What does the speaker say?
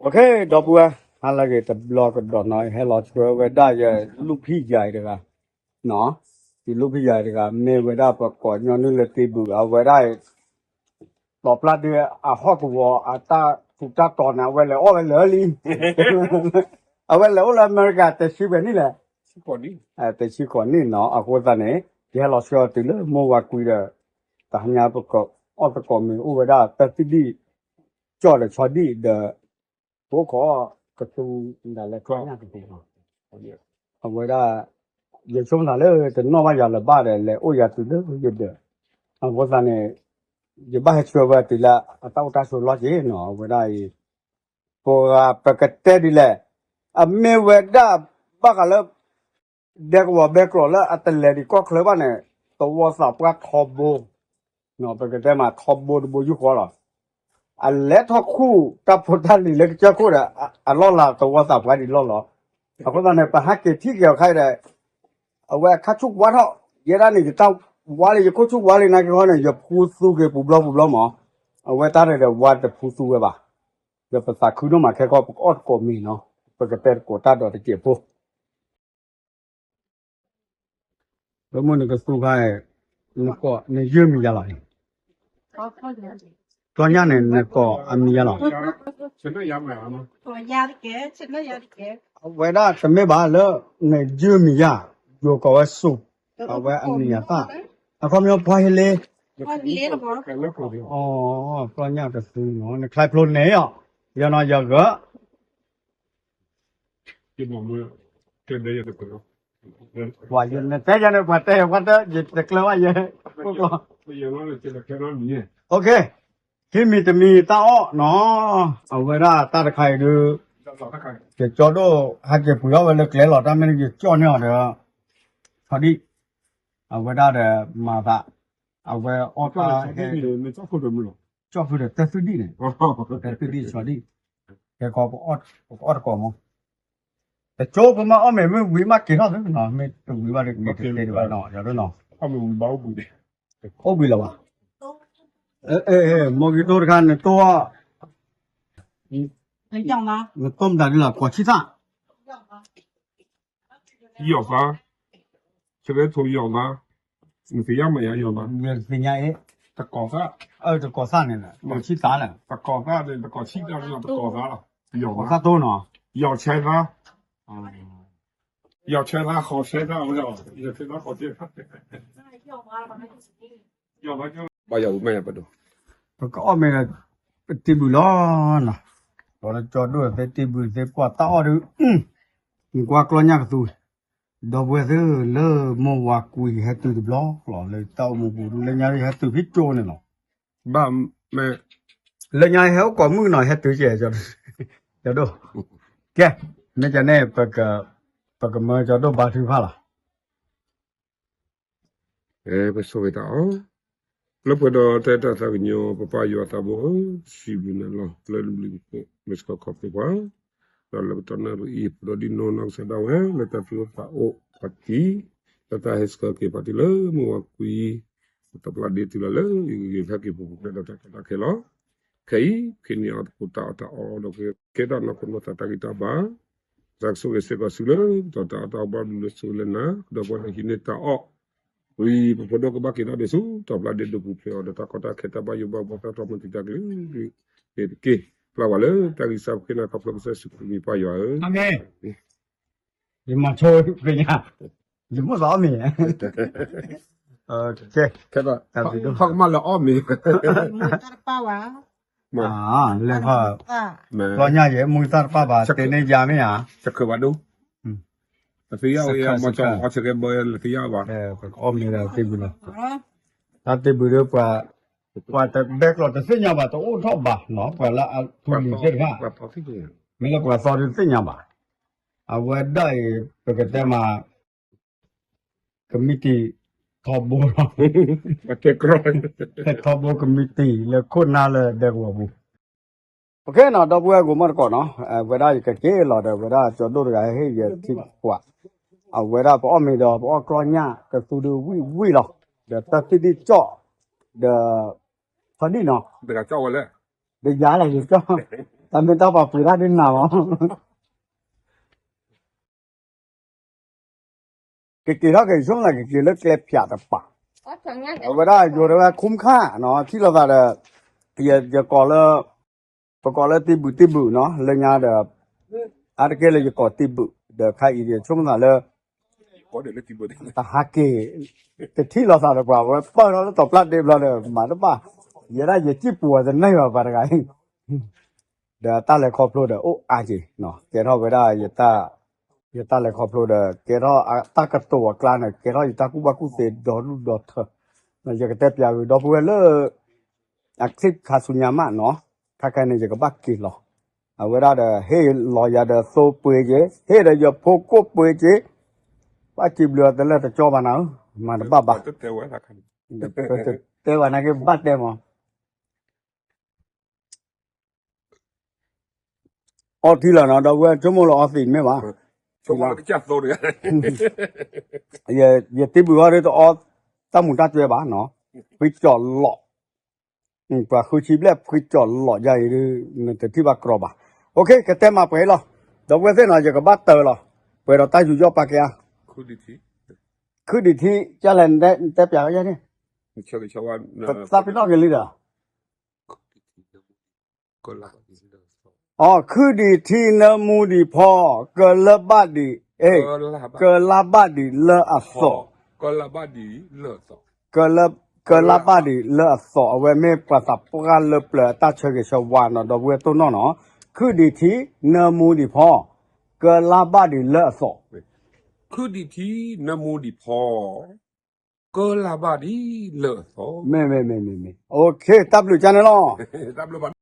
ဒီပုၢ်ဝဲၢ် ဟါလၢအဂ့ၤ တဘျီကဒီးနီၤ ဟဲလီၤဆှၢဝဲဒၣ်ယလူၢ်ဖံးယၤအံၤတဂၤ, ယလူၢ်ဖံးယၤအံၤတဂၤ မ့ၢ်ဝဲဒၣ်ပကိးညီနုၢ်လၢတ့ဘုး အဝဲဒၣ်အံၤ တီၤပျၢ်ဒ့အဟီၣ်ကဝီၤအတၢ်ထူးတၢ်တီၤန့ၣ် အဝဲလဲၤအီၣ်ဝဲလၢာ်လံ, အဝဲလဲၤအိၣ်လၢအမဲရကၤ တဆံဘျဲၣ်နံၣ်လဲၣ်, တဆံဃိးနံၣ်နီၤ အဃိသတးန့ၣ် ယဟဲလီၤဆှၢအီၤတုၤလၢမိၢ်ဝၤကွံဒီး တဟါညါပကအီၣ်သကိးမ့ၤအိၣ်ဝဲဒၣ်တၢ်သံဒံၣ် ကၠီၣ်ဒီးဆီဒံၣ်ဒီး ပအိၣ်ခိးကသူဒၣ်လဲာ် ကျီညၣ်ကသူ, အဝဲဒၣ် ယဆိကမိၣ်သးလၢတနီၣ်ဘၣ်ယၤလၢၤဘၣ်ဒီး လဲၤအိၣ်ယၤတုၤလၢယဒၢး, အဃိသတးန့ၣ် ယဘၣ်ဟဲဆှၢဝဲတုၤလၢအတၢ်အိၣ်တၢ်ဆိးလီၢ်က့ၤနီၤ အဝဲဒၣ်အံၤ ပှၤပကတဲဒ်လဲၣ်, အမ့ၢ်ဝဲဒၣ်ဘၣ်ဃးလၢ ဒဲကဝီၤဘဲကျိးလၢအတလဲၤဒံးကီၢ်ချၢဘၣ်န့ၣ် သဝီသးပှၢ်ထီဘိ, ပကတဲမးထီဘိတဘိယူၢ်ဃီလီၤ. အလဲၤထီၣ်ခူၣ်တၢ်ဖိတၢ်လံၤလၢကစၢၢ်ခိၣ်ဒီး အလီၢ်လၤသဝီသးပှၢ်ဒံးလီၢ်လီၤ. အဃိသတးန့ၣ် ပဟးက့ၤထံၣ်က့ၤအီၤခါအံၤဒီး အဝဲအခါဆူၣ်ဝါထီၣ်, ယဲဒၣ်န့ၣ် ယတၢ်ဝါလံ ယခိၣ်ဆူၣ်ဝါလံနာ်က့ၤဃီန့ၣ် ယဖူသူက့ၤပူၤဘျီပူၤဘျီမး, အဝဲတၢ်ရဲၣ်ဒီးဝါတဖူသူဝဲဘၣ်, ဒီးပသးခုဒိၣ်မးခဲခီ ပကအီၣ်သကိးမ့ၤနီၤ, ပကတဲသကိးတၢ်ဒီးတစဲးဖိ လၢမုၢ်နကသူခါ, နကိးနယုၢ်မံၤယၤလီၤ, ကျီညၣ်န့ၣ် နကိးအမံၤယၤလီၤ, အဝဲဒၣ်တမ့ၢ်ဘၣ်လၢ နယုၢ်မံၤယၤ, ယိၤကိးဝဲစိၤ, အဝဲအမံၤယၤသၣ်, အခီပညီပှၤဟ့လ့, ကျီညၣ်တသူနီၤ နချါဖျိန့ၣ်အီၤ, ယနီၤယဂၤ ပှၤယနတဲယၤန့ၣ် ပှၤတဲယၤ ပှၤတဲ ယတကျၢၤဘၣ်ယဲ, အိၣ်ကျီ, ဟံးမံၤတမံၤတၢ်အီၣ်နီၤ, အဝဲဒၣ်တၢ်တခါအံၤဒုး, ယကၠီဒိၣ်ဟဲက့ၤပှ့ၤအီၣ်ဝဲလၢကျဲလီၤ တၢ်မ့ၢ်ယကၠီၣ်န့ၢ်အီၤဒီး, ဆီဒံၣ်, အဝဲဒၣ်ဒီးမၤသး, အဝဲအီၣ်တၢ်ဟဲ, ကၠီၣ်ဖုဒီးတၢ်သူဒံၣ်န့ၣ်, တၢ်သူဒံၣ်ဆီဒံၣ်, ကဲကီးပအီၣ်တကိးမး တကၠိပမ့ၢ်အီၣ်မ့ၤမ့ၢ်ဝံၤမးက့ၤထီၣ်သုနီၤ မ့ၢ်တဝံၤဘၣ်ဒီးက့ၤတသ့ဒံးဘၣ်နီၤ ယၤဒိၣ်နီၤ အိၣ်ဘှံးလၢၤဘၣ်, မိၢ်ဂံၢ်တိၢ်တခါန့ၣ်တိၢ်, နတိၢ်မတၤဒ်လီၤ ကိးဆံသၣ် ယီၤသါ, ဆရဲထိုးယီၤသါ, နသ့ၣ်ညါမးယၤယီၤသါ, နသ့ၣ်ညါအံၤ, တကိးသၣ်, အၢ တကိးသၣ်န့ၣ်, ကိးဆံသၣ်လဲၣ်, တကိးသၣ်န့ၣ် တကိးဆံသၣ်န့ၣ် တကိးသၣ်လီၤ, ယီၤသါတိၢ်နီၤ, ယီၤဆဲသါ, ယီၤဆဲသါ ဃီၤဆဲသါဝဲလီၤ, ယီၤဆဲသါ ဃီၤဆဲသါ, ဘၣ်ယၤအူမ့ၢ်ယၤပဒိၣ်, ပကအီၣ်မ့ၤဒီး, ပတ့ဘုၣ်လီၤနီၤ, ဒီးလၢကၠီဒိၣ်သ့တ့ဘုၣ်သ့ကွၢ်တၢ်အီၣ်ဒုး, နကွၢ်ကျီညၣ်ကသူ, ဒီပုၢ်ဝဲၢ်သ့ၣ်လၢမိၢ်ဝၤကွံဟဲတုၤတဘျီလီၤ လၢတၢ်အိၣ်မူပူၤဒုး လၢညါဒုးဟဲတုၤဖံကၠိန့ၣ်လီၤ, ဘၣ်မ့ၢ်, လၢညါဟဲအိၣ်ကိးမုၢ်နီၤ ဟဲတုၤကဲ, ကၠီဒိၣ်, ကဲ, မ့ၢ်ကန့ၣ်, ပကမၢကၠီဒိၣ်ဘါထုကဖၣ်လီၤ. ပဆိၣ်ဂ့ၤတၢ်အီၣ်, လၢပှဲၤဒီးတၢ်အဲၣ်တၢ်သးကညီၤ ပပၢ်ယွၤသးဘိဧၢ, စံးဘျုးနၤလီၤ လၢနဘျုးနဖှိၣ် မ့ၢ်စ့ၢ်ကီးခီဖျိပှၤ, ဒီးလၢပတၢ်နၢ်ပအံၤ ပဒီဒ်နိနီၢ်ကစၢ်ဒၣ်ဝဲ လၢတၢ်သူၣ်အိၣ်သးအိၣ်ပှၤတံၢ်, လၢတၢ်ဟဲဆှၢက့ၤပှၤတုၤလၢမိၢ်ဝၤကွံ, ပတပျၢ်ဒ့တုၤလီၤလၢယဂ့ၤဂ့ၤ ဟဲက့ၤပူၤပူၤဖျဲးဒီးတၢ်ကီတၢ်ခဲလီၤ. ခဲအံၤ ဖဲန့ၣ်အီၤသကိးတၢ်အီၣ်တၢ်အီဒီး ကဲထီၣ်နီၢ်ခိနီၢ်သးတၢ်ဂံၢ်တၢ်ဘါ တၢ်ကဆိၣ်ဂ့ၤစ့ၢ်ကီးဆူလၢ ဒီးတၢ်အီၣ်တၢ်အီဘၣ်ဘျုးလၢဆိလၢနၤ ဒီးပှၤလၢဟံးန့ၢ်တၢ်အီၣ်, ဝံၤပဖိဒိၣ်ကဘၣ်က့ၤထီၣ်ဒံးဆူ တၢ်ပျၢ်ဒ့ဒိၣ်ပူၤဖျဲးအီၤဒီးတၢ်ကီတၢ်ခဲတၢ်ဘၣ်ယိၣ်ဘၣ်ဘှီတၢ်တြီမုၢ်တံာ်တာ်ကလုာ်ကလုာ်န့ၣ်တက့ၢ်. ပျၢ်ပှၤလၢတၢ်ဂံၢ်စၢ်ပဃ့နၤခီဖျိကစၢ်ယ့ၣ်ၡူးခရံာ်မံၤပၢ်ယွၤဧၢ, အၤမ့ၣ်. ယမၤဆိက့ညါ, ယမိၣ်သးအီၣ်မ့ၤ, ထီၣ်ကမၣ်လၢအီၣ်မ့ၤ, လဲၤထီၣ်, ကျီညါယဲ မုၢ်သၣ်တပၣ်ဘၣ် တဲန့ၢ်ယၤမ့ၢ်ဧါ, တခၢးဘၣ်ဒိ, အသ့ၣ်ညါဝဲယၤမၤကီအီၣ်ဆၢကဲဘၢလၢသ့ၣ်ညါဘၣ်, ပကအီၣ်မ့ၤဒီးတ့ဘုၣ်လီၤ, တၢ်တ့ဘုၣ်ဒီးပှၤ, ပှၤတဘဲကျိးတသ့ၣ်ညါဘၣ် တအိၣ်ထီၣ်ဘၣ်နီၤ ပှၤလၢအထူလံၤသ့ၣ်တဖၣ်, မ့ၢ်လၢပှၤသီဒုးသ့ၣ်ညါဘၣ်, အဝဲဒၣ်အံၤ ပကတဲမး ကမံးတံာ်ထီဘိလီၤ, ထီဘိကမံးတံာ်လၢခိၣ်နၢ်လၢဒဲကဝီၤပူၤ, ပကဲနီၤ ဒီပုၢ်ဝဲၢ်ကိးမုၢ်တကိးနီၤ, ဝဲဒၣ်ယကက့ၤလီၤဒီး ဝဲဒၣ်ကၠီဒိၣ်တဂၤဟ့ၣ်ယဲထံၣ်ပှၤ, အဝဲဒၣ်ပအီၣ်မ့ၤဒီး ပအီၣ်ကျီညၣ်ကသူဒုးဝံၣ်ဝံၣ်လီၤ, ဒီးတၢ်သံၣ်ဒံၣ်ကၠီၣ်, ဒီး, ဖီဒံၣ်နီၤ, ဒီးယၤလီၤယကၠီၣ် တၢ်မ့ၢ်တၢ်ပှၤပှ့ၤတၢ်ဒ်နၤမး, ကက့ၤထီၣ်က့ၤဆိကမိၣ်သး ကက့ၤလၢကျဲဖၠးတပၤ, အဝဲဒၣ်ယိၤဒၣ်ဝဲ ခူမ်ခါနီၤ ထံၣ်လိာ်သးဒီး ယ ယကိးလၢ ပကိးလၢတံဘုၣ်တံဘုၣ်နီၤ လၢညါဒီး အါတက့ၢ်လၢယကိးတံဘုၣ် ဒီးခါအံၤဒီးဆိကမိၣ်သးလၢ တဟးက့ၤ တထံၣ်လိာ်သးဒီးပှၤ ဝဲပၢၢ်ထီၣ်လၢတီၤပျၢ်ဒ့ဘျီဒီး မၤတဘၣ်, ယဲဒၣ်ယစံၣ်ပူၤအီၤတန့ၢ်ဘၣ် ပှၤတဂၤအံၤ, ဒီးတၢ်လဲၤခီဖျိဒီးအိၣ်အါက့ၤ, ကဲထီၣ်ဝဲဒၣ် ယတၢ်လဲၤခီဖျိဒီး ကဲထီၣ်တၢ်ကတိၤအကျါန့ၣ် ကဲထီၣ်ယတၢ်ကူၣ်ဘၣ်ကူၣ်သ့ဒီဒူၣ်ဒီထၢ, ယကတဲပျးဝံၤဒီပုၢ်ဝဲၢ်လၢ အချံၣ်ခါဆူညါမးနီၤ, ခါခဲန့ၣ် ယကဘၣ်က့ၤလီၤ, အဝဲဒၣ်ဒီး ဟ့ၣ်လီၤယၤဒီးသိပှ့ၤက့ၤ ဟ့ၣ်ဒီးယဖိကိၣ်ပှ့ၤက့ၤ, ဘၣ်စံးဘျုးအီၤတလၢတကၠီဘၣ်နၤဧၢ, မၤတဘၣ်ဘၣ်, တဲဘၣ်နာ်က့ဘၣ်တဲမး အီထံလီၤနီၤ ဒီပုၢ်ဝဲၢ်ဆိကမိၣ်လၢအီသံးမ့ၢ်ဘၣ်, ယတံဘုၣ်အီဒ်တအီ တၢ်မူၤတၢ်ကွဲဘၣ်နီၤ, ဖှံကၠီၣ်လီၢ်, ပှၤဃုဆံဘျဲၣ်ဖှံကၠီၣ်လီၢ်ယါအံၤဒ် နတထံၣ်ဘၣ်ကြီဘၣ်, အိၣ်ခ့ ကတဲမၤပှဲၤလီၤ, ဒီပုၢ်ဝဲၢ်သ့ၣ်နီၤ ယကဘၣ်တၢၢ်လီၤ, ပှဲၤဒီးတၢ်ယူးယီၣ်ပာ်ကဲဧါ, ခုဒံးထံ ကလဲၣ် နတဲပျးဝဲယဲန့ၣ်, သးပ့ၤနီၣ်က့ၤလံဒီး အီ ခုဒံးထံနၢမူဒံးဖီ, ကလၢဘၣ်ဒံး, အဲ, ကလါဘၣ်ဒံးလၢအသိး, ကလါဘၣ်ဒံးလၢအသိး အဝဲမ့ၢ်ပှၤသးပှၢ်လၢပျၢၤအတၢ်ဆၢဂ့ၤဆၢဝါနီၤ ဒီပုၢ်ဝဲၢ်တိၢ်နီၣ်နီၤ, ခုဒံးထံနၢမူဒံးဖီ, ကလါဘၣ်ဒံးလၢအသိး, ခုဒံးထံနၢမူဒံးဖီ, ကလါဘၣ်ဒံးလၢအသိး, မ့ၢ်မ့ၢ်မ့ၢ်မ့ၢ်မ့ၢ်, အိၣ်ခ့ တၢ်ဘျုးကန့ၣ်လီၤ.